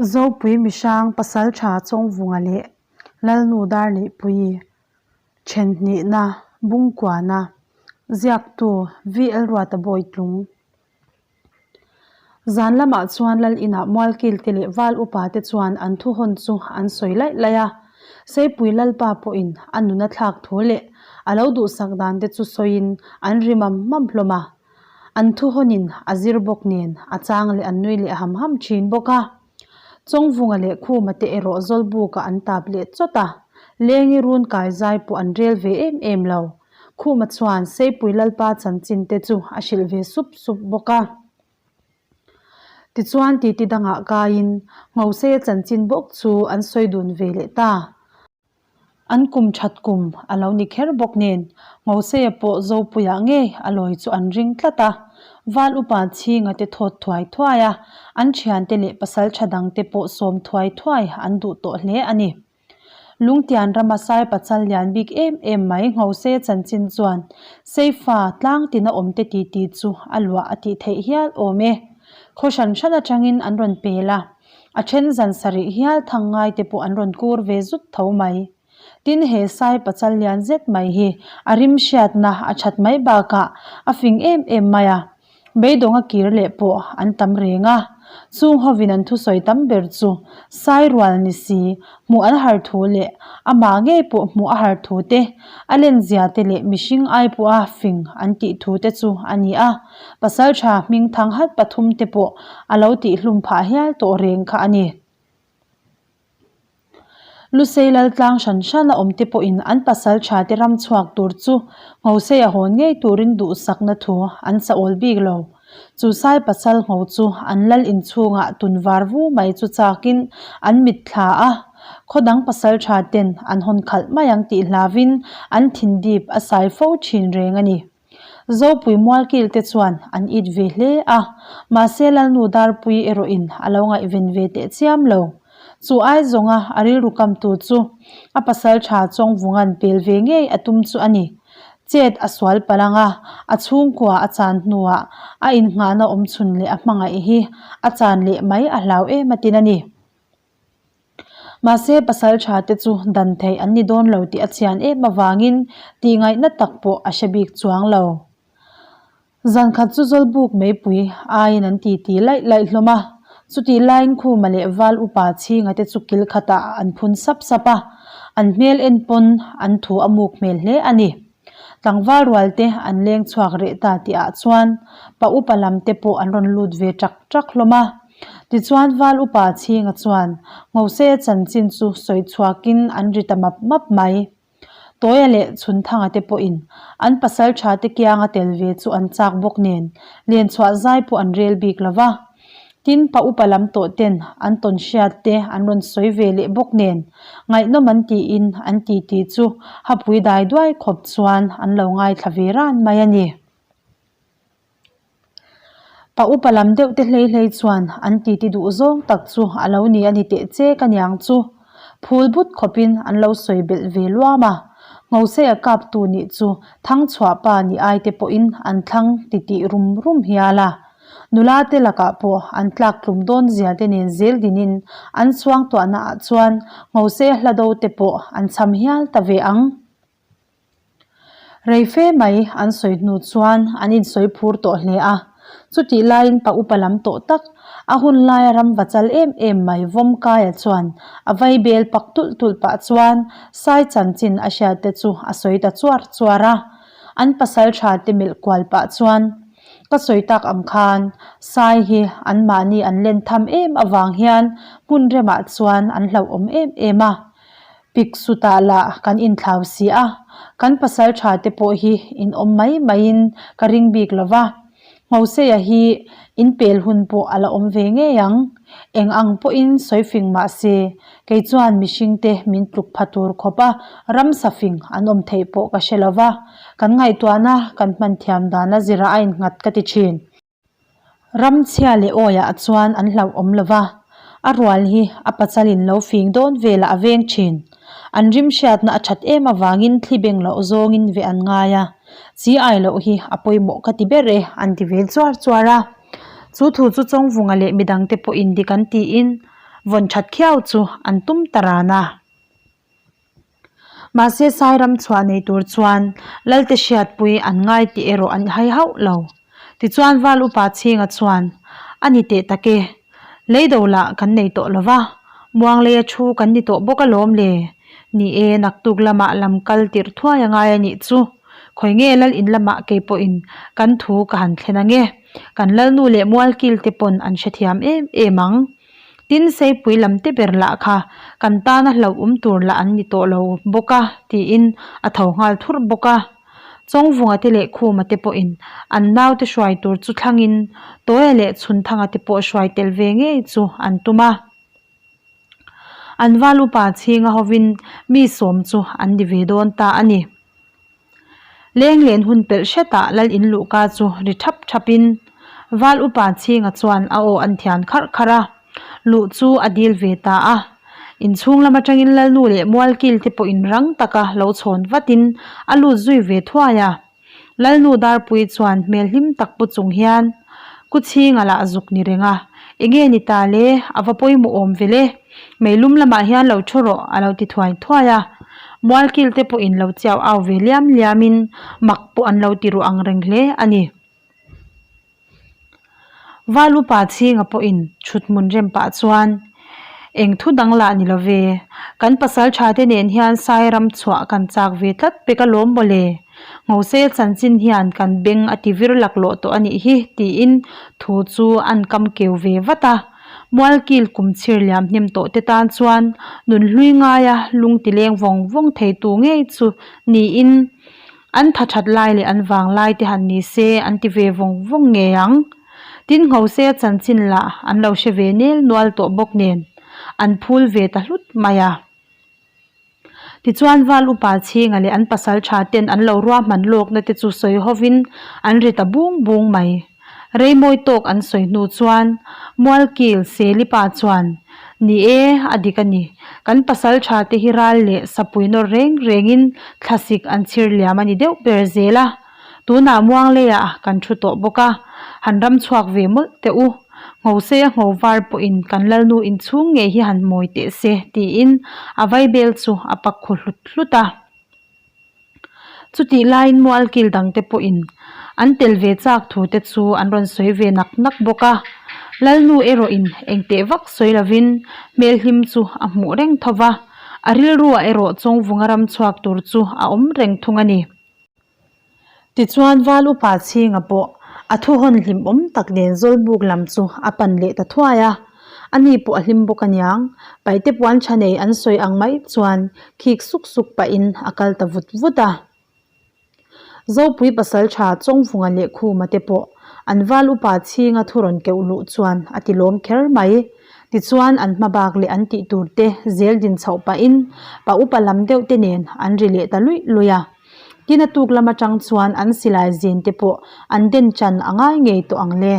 Zopui Mihrang Pasaltha Chawngvunga leh Lalnu Darneihpuii Thenhnihna Bungkuana Ziaktu VL Ruata Bawitlung Zan lamah chuan Lal inah Mualkil te leh Val upa te chuan an thu hawn chu an sawi laih laih a. Seipui Lalpa pawhin a nun a thlak thu leh a lo duhsak dan te chu sawiin an ri mam mam hlawm a. An thu hawnin a zir bawk nen a chang leh an nui leh ham ham thin bawk a. Chawngvunga leh Khuma te erawh Zawlbuka an tap leh chawt a. Lengi run kai zai pawh an rel ve em em lo. Khuma chuan Seipui Lalpa chanchin te chu a hrilh ve sup sup bawk a. Tichuan titi dangah kaiin Nghoseia chanchin bawk chu an sawi dun ve leh ta. An kum that kum a lo ni kher bawk nen Nghoseia pawh Zopuiah ngei a lawi chu an ring tlat a. Val upa chhinga te thawt thuai thuai a, an thiante leh pasal tha dangte pawh sawm thuai thuai an duh tawh hle a ni. Lungtian rama sai pachal lian bik em em mai Nghose chanchin chuan Seifa tlang tina awmte titi chu a luah a tih theih hial awm e. Khaw hran hran atangin an rawn pel a, a then zan sarih hial thang ngaite pawh an rawn kur ve zut tho mai. Tin he sai pachal lian zet mai hi a rim hriatna a that mai bakah a fing em em mai a, Beidawnga kir leh pawh an tam reng a, chung hovin an thusawi tam ber chu sai rual ni si, hmuh an har thu leh amah ngei pawh hmuh a har thu te, a lenzia te leh mihring ai pawha fing an tih thu te chu a ni a, pasaltha hming thang hat pathum te pawh a lo tihhlum phah hial tawh reng kha a ni. Lusei Laltlang hran hran a awmte pawhin an pasal thate ram chhuak tur chu Nghoseia hawn ngei turin duhsakna thu an chauhawl bik lo. Chu sai pasal ngho chu an lal inchhungah tun var vu mai chu chakin an mitthla a, khaw dang pasal thaten an hawn khalh mai ang tih hlavin an thindip a sai fo thin reng a ni. Zopui Mualkil te chuan an it ve hle a, mahse Lalnu Darpui erawhin a lo ngaihven ve teh chiam lo. Chu ai zawnga a rilru kamtu chu a pasal tha Chawngvunga'n pel ve ngei a tum chu a ni. Chet a sual palh ang a, a chhungkua a chan hnuah a innghahna awmchhun leh a hmangaih hi a chan leh mai a hlau em atin a ni. Mahse, pasal tha te chu dan theih an ni dawn lo tih a chian em avangin tihngaihna tak pawh a hre bik chuang lo. Zan khat chu Zawlbuk meipui aiin an titi laih laih hlawm a, chutih laiin Khuma leh Val upa chhinga te chu kil khatah an phun sap sap a, an hmel en pawn an thu a muk hmel hle a ni. Tlangval rual te an leng chhuak reh ta tih ah chuan pa upa lam te pawh an rawn lut ve ṭak ṭak hlawm a. Tichuan Val upa chhinga chuan Nghoseia chanchin chu sawi chhuakin an ri ta map map mai. Tawia leh Chhunthanga te pawhin an pasal tha te kianga tel ve chu an chak bawk nen len chhuah zai pawh an rel bik lo va. Tin, pa upa lam tawh ten an tawn hriat te an rawn sawi ve leh bawk nen ngaihnawm an tiin an titi chu hapui dai duai khawp chuan an lo ngaithla ve ran mai a ni. Pa upa lam deuh te hlei hlei chuan an titi duh zawng tak chu a lo ni a ni teh che ka niang chu. Phul but khawpin an lo sawi belh ve luam a, Nghoseia kaptu nih chu Thangchhuah pa ni ai te pawhin an thlang titih rum rum hial a. Nula te lakah pawh an tlak tlum dawn zia te nen zel dinin an chhuangtuahna ah chuan Nghoseia hlado te pawh an cham hial ta ve ang. Rei fe mai an sawi hnu chuan an insawi phur tawh hle a, chutih laiin pa upa lam tawh tak, a hun laia ram va chal em em mai Vawmkaia chuan a vai bel pak tulh tulh pah chuan sai chanchin a hriat te chu a sawi ta chuar chuar a, an pasal tha te melh kual pah chuan ka sawi tak ang khan sai hi anmahni an len tham em avang hian hmun remah chuan an hlauhawm em em a. Pik sutah lah kan inthlau si a, kan pasal tha te pawh hi in awm mai maiin ka ring bik lo va. Nghoseia hi in pel hun pawh a la awm ve ngei ang. Eng ang pawhin sawi fing mah se, kei chuan mihring te min tluk pha tur khawp a ramsa fing an awm theih pawh ka hre lo va, kan ngaihtuahna kan hman thiam dana zira a innghat ka ti thin. Ramchhia leh awiah chuan an hlauhawm lo va, a rual hi a pachalin lo fing dawn velah a veng thin. An rim hriatna a that em avangin thli beng loh zawngin ve an ngai a, chi ai loh hi a pawimawh ka ti ber e an ti ve chuar chuar a. Chu thu chu Chawngvunga leh midangte pawhin dik an tiin. Vawn that khiau chu an tum ta ran a. Mahse Sairam chhuah nei tur chuan Lalte hriatpui an ngai tih erawh an hai hauh lo. Tichuan Val Upa Chhinga chuan, A ni teh tak e, leido lah kan nei tawh lo va, Muangleia thu kan ni tawh bawk alawm le. Ni e, naktuk lamah lam kal tirh thuai a ngai a nih chu. Khawi nge Lal in lamah kei pawhin kan thu ka han thlen ange. Kan Lalnu leh Mualkil te pawn an hrethiam em em ang. Tin, Seipui lam te ber lah kha kan tana hlauh awm tur lah an ni tawh lo bawk a, tiin a tho nghal thurh bawk a. Chawngvunga te leh Khuma te pawhin an naute hruai tur chu thlangin Tawia leh Chhunthanga te pawh hruai tel ve ngei chu an tum a. An val upa chhinga hovin mi sawm chu an ni ve dawn ta a ni. Leng len hun pelh hretah lal in luhka chu ri thap thapin Val upa chhinga chuan a aw an thian kharh kharh a, luh chu a dil ve ta a. Inchhung lam atangin Lalnu leh Mualkil te pawhin rang taka lo chhawn vatin a lut zui ve thuai a. Lalnu Darpui chuan hmel hlim tak pu chung hian Ku chhinga lah zuk ni reng a, Enge ni ta le, a va pawimawh awm ve le. Meilum lamah hian lo thu rawh a lo ti thuai thuai a. Mualkil te pawhin lo chiau au ve liam liamin mak pawh an lo ti ruh ang reng hle a ni. Val upa chhinga pawhin thut hmun rem pah chuan eng thu dang lah ni lo ve, kan pasal tha te nen hian sai ram chhuah kan chak ve tlat pek alawm mawle, Ngose chanchin hian kan beng a ti vir laklawh tawh a nih hi tiin thu chu an kam keu ve vat a. Mualkil kum chhir liam hnem tawh te tan chuan nun hlui ngaia lung ti leng vawng vawng thei tu ngei chu niin an tha that lai leh an vang lai te han ni se an ti ve vawng vawng ngei ang. Tin Ngose chanchin lah an lo hre ve nel nual tawh bawk nen an phul ve ta hlut mai a. Tichuan Val Upa Chhinga leh an pasal tha ten an lo ruahman lawkna te chu sawi hovin an ri ta bung bung mai. Reimawi tawk an sawi hnu chuan Mualkil Selipa chuan, Ni e, a dik a ni. Kan pasal tha te hi ral leh sapui nawr reng rengin thlasik an chhir liam a ni deuh ber zel a. Tunah Muangleiah kan thu tawh bawk a, han ram chhuak ve mawlh teh u. Nghoseia ngho var pawhin kan Lalnu inchhung ngei hi han mawi teh se, tiin a vaibel chu a pak khu hlut hlut a. Chutih laiin mualkil dangte pawhin an tel ve chak thu te chu an rawn sawi ve nak nak bawk a. Lalnu erawhin engteh vak sawi lovin hmelhlim chu a hmuh reng tho va, a rilruah erawh Chawngvunga ram chhuak tur chu a awm reng thung a ni. Tichuan Val Upa Chhinga pawh a thuhawn hlimawm tak nen Zawlbuk lam chu a pan leh ta thuai a, ani pawh a hlim bawk aniang, paihte puan tha nei an sawi ang mai chuan khik suk suk pahin a kal ta vut vut a. Zopui pasal tha Chawngvunga leh Khuma te pawh an Val Upa Chhinga thu rawn keuh luh chuan a ti lawm kher mai. Tichuan an hma bak leh an tih tur te zel din chhoh pahin pa upa lam deuh te nen an ri leh ta luih luih a. Tin a tuk lam atang chuan an silai zin te pawh an den chan a ngai ngei tawh ang le.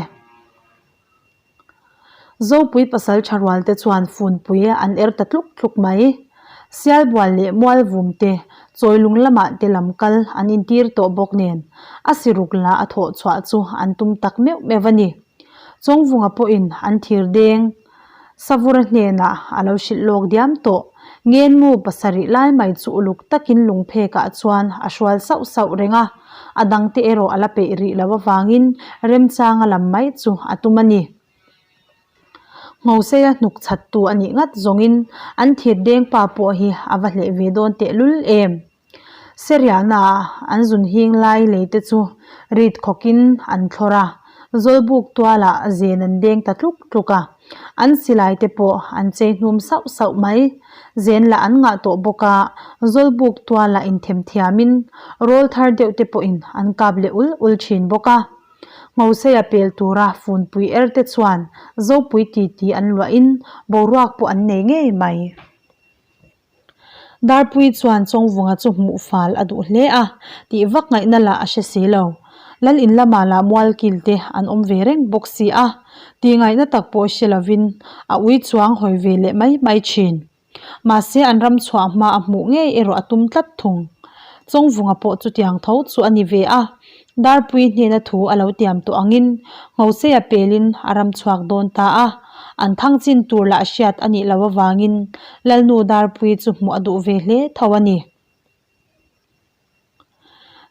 Zopui pasal tha rual te chuan funpui an er ta tluk tluk mai. Sialbual leh Mualvum te Chawilung lamah te lam kal an intir tawh bawk nen a siruk la a thawh chhuah chu an tum tak meuh meuh a ni. Chawngvunga pawhin an thir deng. Savura hnenah a lo hrilh lawk diam tawh. Ngenmu pasarih lai mai chu uluk takin lungphekah chuan a hrual sauh sauh reng a, a dangte erawh a la peih rih loh avangin remchanga lam mai chu a tum a ni. Nghoseia hnuk chhattu a nih ngat zawngin an thir deng pa pawh hi a va hleh ve dawn tehlul em? Seriana an zun hing lai lei te chu rit khawkin an thlawr a, Zawlbuk tualah zen an deng ta tluk tluk a, an silai te pawh an chei hnum sauh sauh mai. Zen lah an ngah tawh bawk a, Zawlbuk tualah inthem thiamin rawl thar deuh te pawhin an kap leh ul ul thin bawk a. Nghoseia pel tura funpui er te chuan Zopui titi an luahin boruak pawh an nei ngei mai. Darpui chuan Chawngvunga chu hmuh fal a duh hle a, tih vak ngaihna lah a hre si lo. Lal in lamah lah mualkil te an awm ve reng bawk si a, tih ngaihna tak pawh hre lovin a ui chuang hawi ve leh mai mai thin. Mahse an ram chhuah hma a hmuh ngei erawh a tum tlat thung. Chawngvunga pawh chutiang tho chu a ni ve a. Darpui hnena thu a lo tiam tawh angin Nghoseia pelin a ram chhuak dawn ta a, an thang chin tur lah hriat a nih loh avangin Lalnu Darpui chu hmuh a duh ve hle tho a ni.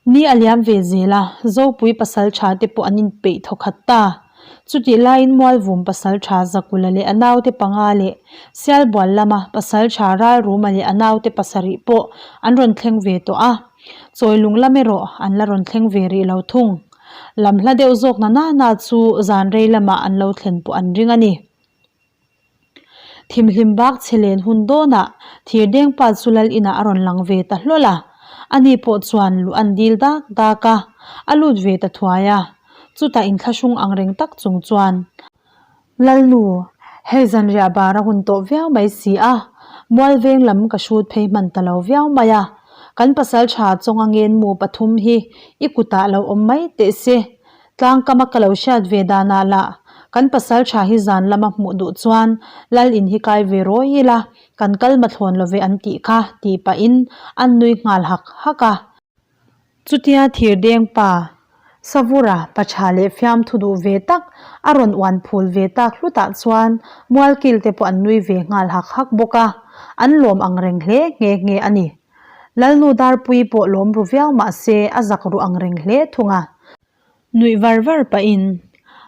Ni a liam ve zel a, Zopui pasal tha te pawh an inpeih thawkhat ta. Chutih laiin Mualvum pasal tha Zakula leh a naute panga leh Sialbual lama pasal tha Ralruma leh a naute pasarih pawh an rawn thleng ve tawh a. Chawilung lam erawh an la rawn thleng ve rih lo thung. Lam hla deuh zawk na nana chu zan rei lamah an lo thlen pawh an ring a ni. Thimhlim bak chhe len hun dawnah thirdeng pa chu lal inah a rawn lang ve ta hlawl a, ani pawh chuan luh an dil dak dak a, a lut ve ta thuai a. Chutah inthlahrung ang reng tak chung chuan, Lalnu, hei zanriah bar a hun tawh viau mai si a, Mualveng lam ka hrut phei hman ta lo viau mai a, kan pasaltha chawnga ngenmu pathum hi i kutah lo awm mai teh se, Tlangkama ka lo hriat ve danah lah kan pasal tha hi zan lama hmuh duh chuan Lal in hi kai ve rawi ila, kan kal mathlawn lo ve an tih kha tih pahin an nui nghal hak hak a. Chutia thirdeng pa Savura pa tha leh fiamthu duh ve tak a rawn uan phul ve tak hlutah chuan Mualkil te pawh an nui ve nghal hak hak bawk a, an lawm ang reng hle nghe nghe a ni. Lalnu Darpui pawh lawm ru viau mah se a zak ru ang reng hle thung a. Nuih var var pahin,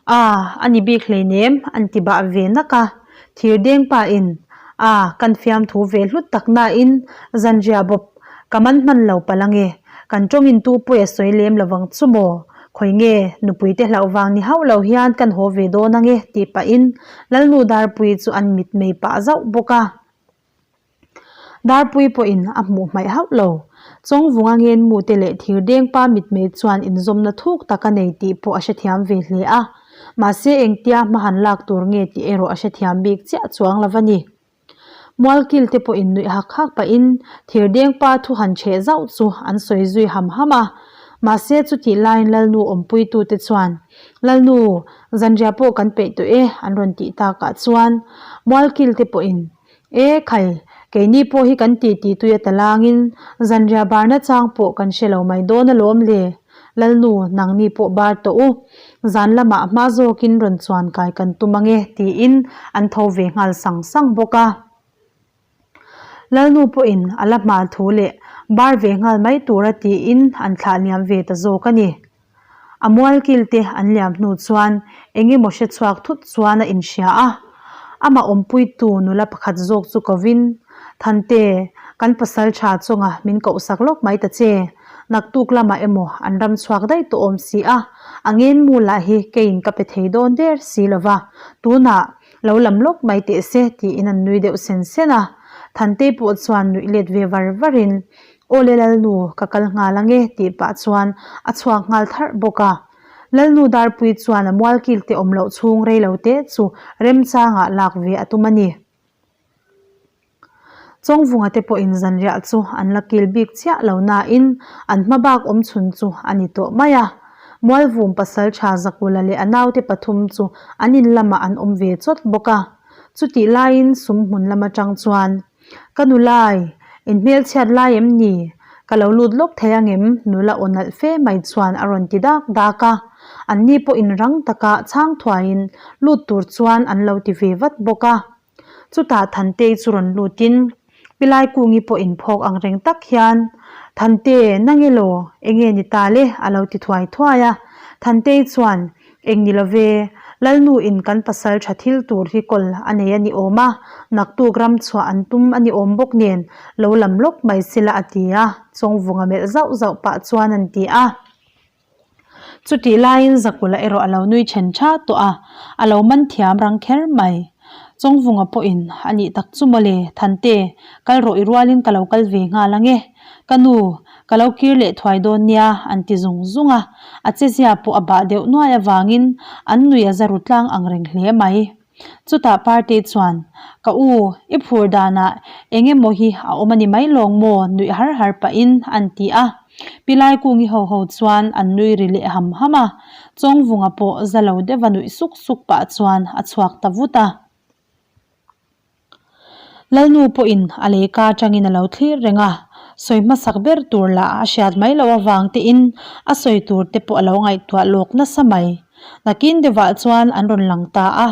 A, a ni bik hleinem, an ti bah ve nak a. Thirdeng pahin, A, kan fiamthu ve hlut tak nain zanriah bawp ka man hman lo palh ange, kan tawngin tu pawi a sawi lem lovang chu maw? Khawi nge, nupuite hlauh vang ni hauh lo hian kan haw ve dawn ange, tih pahin Lalnu Darpui chu an mitmei pah zauh bawk a. Darpui pawhin a hmuh hmaih hauh lo. Chawngvunga ngenmute leh thirdengpa mitmei chuan inzawmna thuk tak a nei tih pawh a hrethiam ve hle a. Mahse engtia hma han lak tur nge tih erawh a hrethiam bik chiah chuang lo a ni. Mualkil te pawhin nuih hak hak pahin thirdengpa thu han chheh zauh chu an sawi zui ham ham a. Mahse chutih laiin Lalnu awmpuitute chuan, Lalnu, zanriah pawh kan peih tawh e an rawn tih takah chuan Mualkil te pawhin E khai, keini pawh hi kan titi tui a talangin zanriah barna chang pawh kan hre lo mai dawn alawm le. Lalnu, nangni pawh bar tawh u. Zan lamah hma zawkin rawn chuan kai kan tum ange tiin an tho ve nghal sang sang bawk a. Lalnu pawhin a la hma thu leh bar ve nghal mai tura tiin an thlah liam ve ta zawk a ni. A mualkil te an liam hnu chuan eng emaw hre chhuak thut chuan a inhria a. Amah awmpuitu nula pakhat zawk chu kovin, Thante, kan pasal tha chunga min kohsak lawk mai ta che. Naktuk lamah emaw an ram chhuak daih tawh awm si a, a ngenmu lah hi keiin ka pe thei dawn der si lova, tunah lo lam lawk mai teh se tiin an nui deuh sen sen a. Thantei pawh chuan nuih let ve var varin, Aw le Lalnu, ka kal nghal ange tih pah chuan a chhuak nghal tharh bawk a. Lalnu Darpui chuan a mualkil te awm loh chhung rei lo te chu remchangah lak ve a tum a ni. Chawngvunga te pawhin zanriah chu an la kil bik chiah lo nain an hma bak awm chhun chu a ni tawh mai a. Mualvum pasaltha Zakula leh a naute pathum chu an in lamah an awm ve chawt bawk a. Chutih laiin sum hmun lam atang chuan Ka nu lai, in hmelchhiat lai em ni? Ka lo lut lawk thei angem? Nula aw nalh fe mai chuan a rawn ti dak dak a. Anni pawh in rang taka chhang thuaiin lut tur chuan an lo ti ve vat bawk a. Chutah Thantei chu rawn lutin Pilaikungi pawh in phawk ang reng tak hian, Thante, nang elaw? Enge ni ta le? a lo ti thuai thuai a. Thantei chuan, Eng ni lo ve, Lalnu in kan pasal tha thil tur hi kawl a nei a ni awm a, naktuk ram chhuah an tum a ni awm bawk nen lo lam lawk mai sela a ti a, Chawngvunga melh zauh zauh pah chuan an ti a. Chutih laiin Zakula erawh a lo nui then tha tawh a, a lo man thiam rang kher mai. Chawngvunga pawhin a nih tak chu mawle, Thante, kal rawh i rualin ka lo kal ve nghal ang e. Ka nu, ka lo kir leh thuai dawn nia, an ti zung zung a. A chezia pawh a bah deuh nuai avangin an nui a za ru tlang ang reng hle mai. Chutah Partei chuan, Ka u, i phur danah eng emaw hi a awm a ni mai lawng maw? nuih har har pahin an ti a. Pi Laikungi ho ho chuan an nui ri leh ham ham a. Chawngvunga pawh za lo deuha nuih suk suk pah chuan a chhuak ta vut a. Lalnu pawhin a leika atangin a lo thlir reng a. Sawi hmasak ber tur lah a hriat mai loh avang tein a sawi tur te pawh a lo ngaihtuah lawk nasa mai. Nakin deuhah chuan an rawn lang ta a,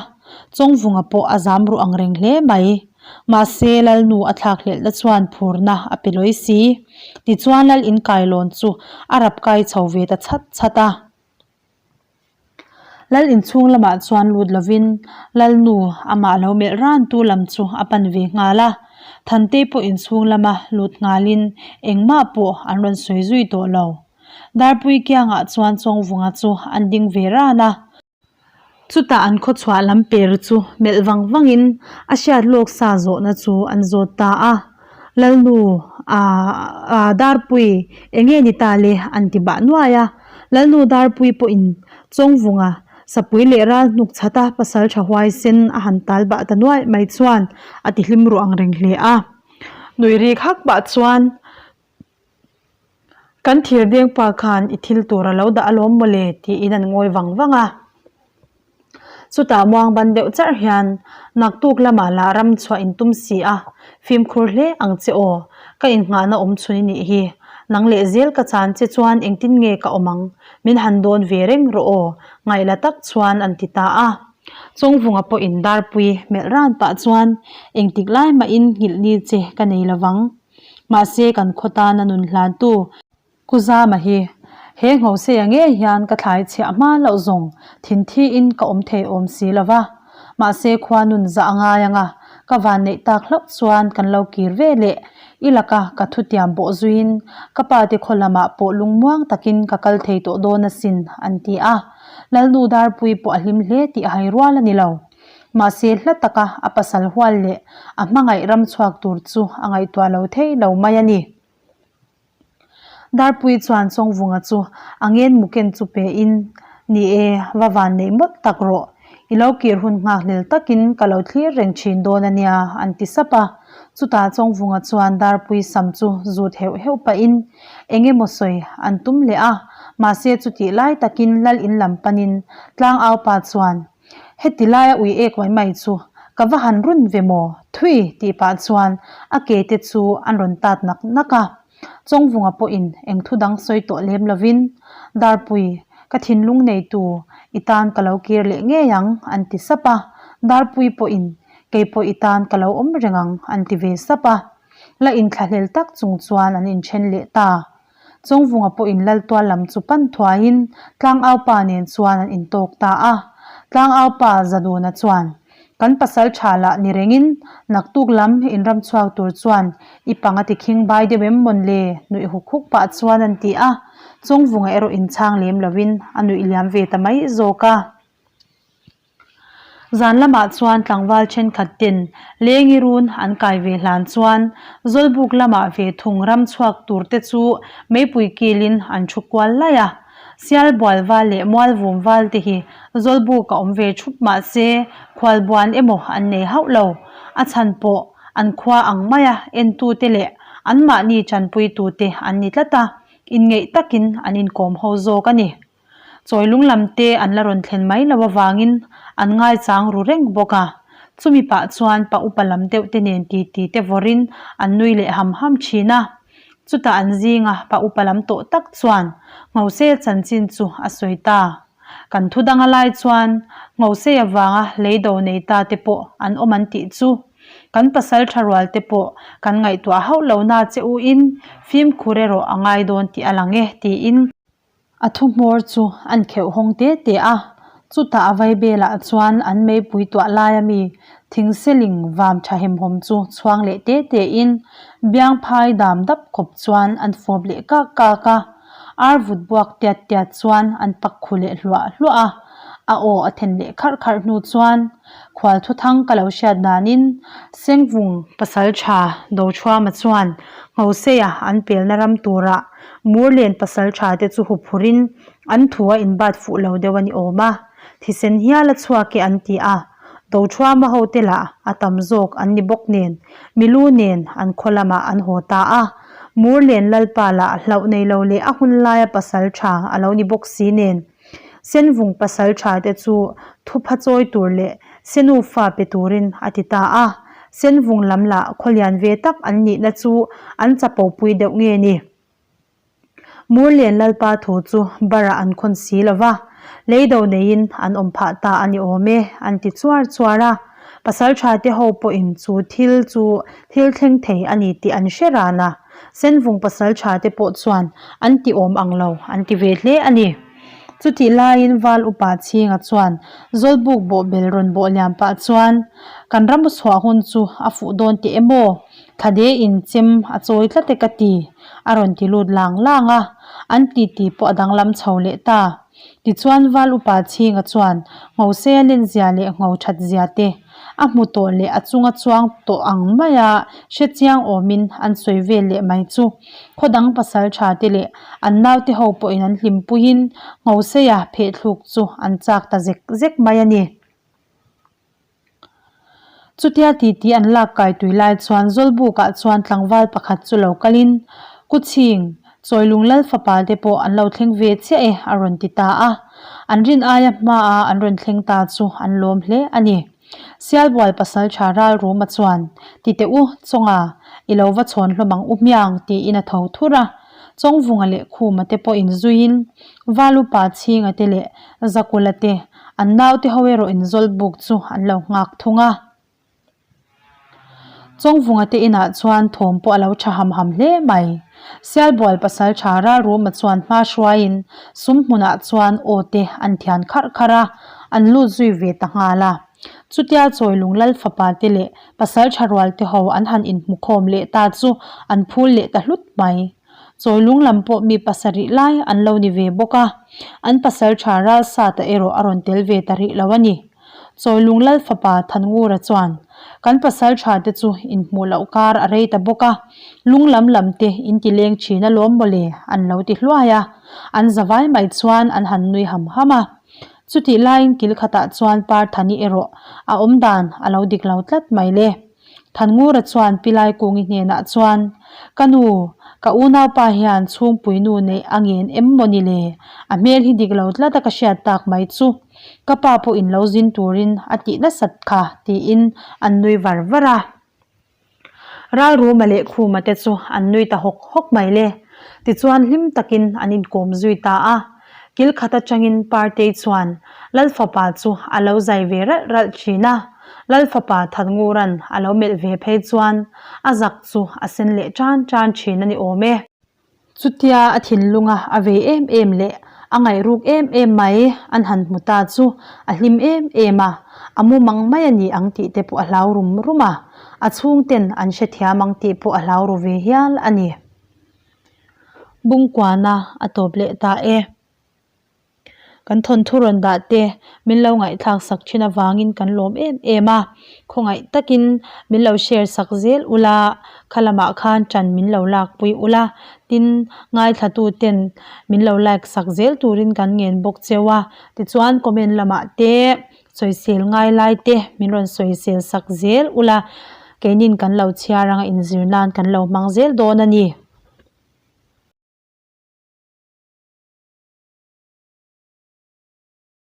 Chawngvunga pawh a zam ruh ang reng hle mai. Mahse, Lalnu a thlak hlelhna chuan phurna a pe lawi si. Tichuan Lal inkailawn chu a rap kai chho ve ta chhat chhat a. Lal inchhung lamah chuan lut lovin Lalnu amah lo melh rantu lam chu a pan ve nghal a. Thantei pawh inchhung lama lut nghalin engmah pawh an rawn sawi zui tawh lo. Darpui kiangah chuan Chawngvunga chu an ding ve ran a. Chutah an khawchhuah lam per chu melh vang vangin a hriat lawk sa zawhna chu an zawt ta a. Lalnu aah Darpui eng nge ni ta le an ti bah nuai a. Lalnu Darpui pawhin Chawngvunga sapui leh ral hnuk chhata pasal tha huaisen a han tal bah ta nuai mai chuan a ti hlim ruh ang reng hle a. Nui rik hak pah chuan. Kan thir deng pa khan i thil tur a lo dah alawm mawle tiin an ngawi vang vang a. Chutah muang ban deuh charh hian naktuk lamah lah ram chhuah in tum si a, fimkhur hle ang che aw, ka innghahna awm chhun i nih hi, nang leh zel ka chan che chuan engtin nge ka awm ang, min han dawn ve reng rawh aw, ngaihla tak chuan an ti ta a. Chawngvunga pawhin darpui melh ran pah chuan engtik lai mahin nghilh ni che ka nei lovang. Mahse kan khaw tana nun hlantu Ku Zama hi he Nghoseia ngei hian ka thlai chhiah hma loh zawng thin thiin ka awm thei awm si lo va. Mahse khua nun zah a ngai ang a, ka van neih tak hlauh chuan kan lo kir ve leh i laka ka thutiam bawh zuiin ka pa te khaw lamah pawh lungmuang takin ka kal thei tawh dawn asin an ti a. Lalnu Darpui pawh a hlim hle tih a hai rual a ni lo. Mahse hla taka a pasal hual leh a hmangaih ram chhuak tur chu a ngaihtuah lo thei lo mai a ni. Darpui chuan Chawngvunga chu a ngen muken chu pe in, Ni e, va van neih mawlh tak rawh. I lo kir hun nghakhlel takin ka lo thlir reng thin dawn a nia, an ti sap a. Chutah Chawngvunga chuan Darpui sam chu zut heuh heuh pahin eng emaw sawi an tum leh a, mahse chutih lai takin Lal in lam panin Tlangaupa chuan, Heti laia ui ek mai mai chu ka va han run ve maw? Thui! tih pah chuan a ke te chu an rawn tat nak nak a. Chawngvunga pawhin eng thu dang sawi tawh lem lovin, Darpui, ka thinlung neitu i tan ka lo kir leh ngei ang, an ti sap a. Darpui pawhin, Kei pawh i tan ka lo awm reng ang, an ti ve sap a. La inthlahlel tak chung chuan an inthen leh ta. Chawngvunga pawhin Laltual lam chu pan thuaiin Tlangaupa nen chuan an intawk ta a. Tlangaupa Zaduna chuan, Kan pasal tha lah ni rengin naktuk lam inram chhuak tur chuan i pang a ti khing bai deuh em mawn le? nuih huk huk pah chuan an ti a. Chawngvunga erawh inchhang lem lovin a nuih liam ve ta mai zawk a. Zan lamah chuan tlangval thenkhat ten lengi run an kai ve hlan chuan Zawlbuk lamah ve thung ram chhuak tur te chu meipui kilin an thu kual laih a. Sialbual val leh Mualvum val te hi Zawlbuk a awm ve thup mah se khualbuan emaw an nei hauh lo. A chhan pawh an khua ang maia entute leh anmahni tanpuitute an ni tlat a, inngeih takin an inkawm ho zawk a ni. Chawi lung lam te an la rawn thlen mai lo avangin an ngaichang ru reng bawk a. Chumi pah chuan pa upa lam deuh te nen titi te vawrin an nui leh ham ham thin a. Chutah an zinga pa upa lam tawh tak chuan Nghoseia chanchin chu a sawi ta. Kan thu danga lai chuan Nghosei avanga leido nei ta te pawh an awm an tih chu. Kan pasal tha rual te pawh kan ngaihtuah hauh lo na che u in fimkhur erawh a ngai dawn tih a lang e tiin. A thu hmawr chu an kheuh hawng te te a, chutah a vaibelah chuan an meipui tuah laia mi thingseling vam tha hemhawm chu chhuang leh te te in biangphai dam dap khawp chuan an fawp leh kak kak a, ar vut buak tiat tiat chuan an pak khu leh hluah hluah a, a aw a then leh kharh kharh hnu chuan khual thuthang ka lo hriat danin Sengvung pasal tha Dochhuama chuan Nghoseia an pelna ram turah Murlen pasal tha te chu huphurin an thu a inbat fuh lo deuh a ni awm a, thisen hial a chhuak e an ti a, Dochhuama ho te lah a tam zawk an ni bawk nen milu nen an khaw lamah an haw ta a, Murlen Lalpa lah hlauh nei lo leh a hun laia pasal tha a lo ni bawk si nen Senvung pasal tha te chu thupha chawi tur leh Senu fa pe turin a ti ta a. Senvung lam lah khawlian ve tak an nihna chu an chapo pui deuh nge ni? Murlen Lalpa thu chu barah an khawn si lo va, leido neiin an awm phah ta a ni awm e, an ti chuar chuar a. Pasalṭha te ho pawhin chu thil chu thil thleng thei a ni tih an hre ran a, Senvung pasalṭha te pawh chuan an ti awm ang lo an ti ve hle a ni. Chutih laiin Val upa chhinga chuan Zawlbuk bawhbel rawn bawh liam pah chuan, Kan ram chhuah hun chu a fuh dawn teh em aw? Thade in chem a chawi tlat e ka ti, a rawn ti lut lang lang a, an titi pawh a danglam chho leh ta. Tichuan Val upa chhinga chuan Ngho a len zia leh Ngho that zia te a hmu tawh leh a chunga chuang tawh ang maia hre chiang awmin an sawi vel leh mai chu. Khaw dang pasal tha te leh an naute ho pawhin an hlimpuiin Nghoseia phehthluk chu an chak ta zek zek mai a ni. Chutia titi an lak kai tui lai chuan Zawlbukah chuan tlangval pakhat chu lo kalin, Kuchhing, Chawilung Lal fapa te pawh an lo thleng ve chiah e a rawn ti ta a. An rin aia hmaa an rawn thleng ta chu an lawm hle a ni. Sialbual pasal tha ral Ruma chuan, Ti teh u, Chawnga, i lo va chhawn hlawm ang u hmiang tiin a tho thur a. Chawngvunga leh Khuma te pawh inzuiin Valupa Chhinga te leh Zakula te an naute ho erawh inzawlbuk chu an lo nghak thung a. Chawngvunga te inah chuan thawm pawh a lo tha ham ham hle mai. Sialbual pasal tha Ralruma chuan hma hruaiin sum hmunah chuan aw te an thian kharh kharh a, an lut zui ve ta nghal a. Chutia Chawilung Lal fapa te leh pasal tha rual te ho an han inhmukhawm leh ta chu an phul leh ta hlut mai. Chawilung lam pawh mi pasarih lai an lo ni ve bawk a, an pasal tha Ralsata erawh a rawn tel ve ta rih lo a ni. Chawilung Lal fapa Thanngura chuan, Kan pasal tha te chu inhmuh loh kar a rei ta bawk a, lung lam lam te in ti leng thin alawm mawle an lo ti hluai a, an zavai mai chuan an han nui ham ham a. Chutih laiin kil khatah chuan Parthani erawh a awm dan a lo dik lo tlat mai le. Thanngura chuan Pilai Kungi hnenah chuan, Ka nu, ka unaupa hian chhungpui nu neih a ngen em maw ni le? A hmel hi dik lo tlat a ka hriat tak mai chu. Ka pa pawh in lo zin turin a tih nasat kha, tiin an nui var var a. Ralruma leh Khuma te chu an nui ta hawk hawk mai le. Tichuan hlim takin an inkawm zui ta a. Kil khat atangin Partei chuan Lal fapa chu a lo zai ve ralh ralh thin a. Lal fapa Thanngura'n a lo melh ve phei chuan a zak chu a sen leh tan tan thin a ni awm e. Chutia a thinlunga a vei em em leh a ngaihruk em em mai an han hmu ta chu a hlim em em a, a mumang mai a ni ang tih te pawh a hlau rum rum a, a chhungten an hrethiam ang tih pawh a hlau ru ve hial a ni. Bungkuana a tawp leh ta e. Kan thawnthu rawn dah te min lo ngaihthlak sak thin avangin kan lawm em em a, khawngaih takin min lo share sak zel ula, kha lamah khan ṭan min lo lak pui ula, tin ngaithla tu ten min lo like sak zel turin kan ngen bawk cheu a, tichuan comment lamah te sawisel ngai lai te min rawn sawisel sak zel ula, keinin kan lo chhiar anga inzir nan kan lo hmang zel dawn a ni.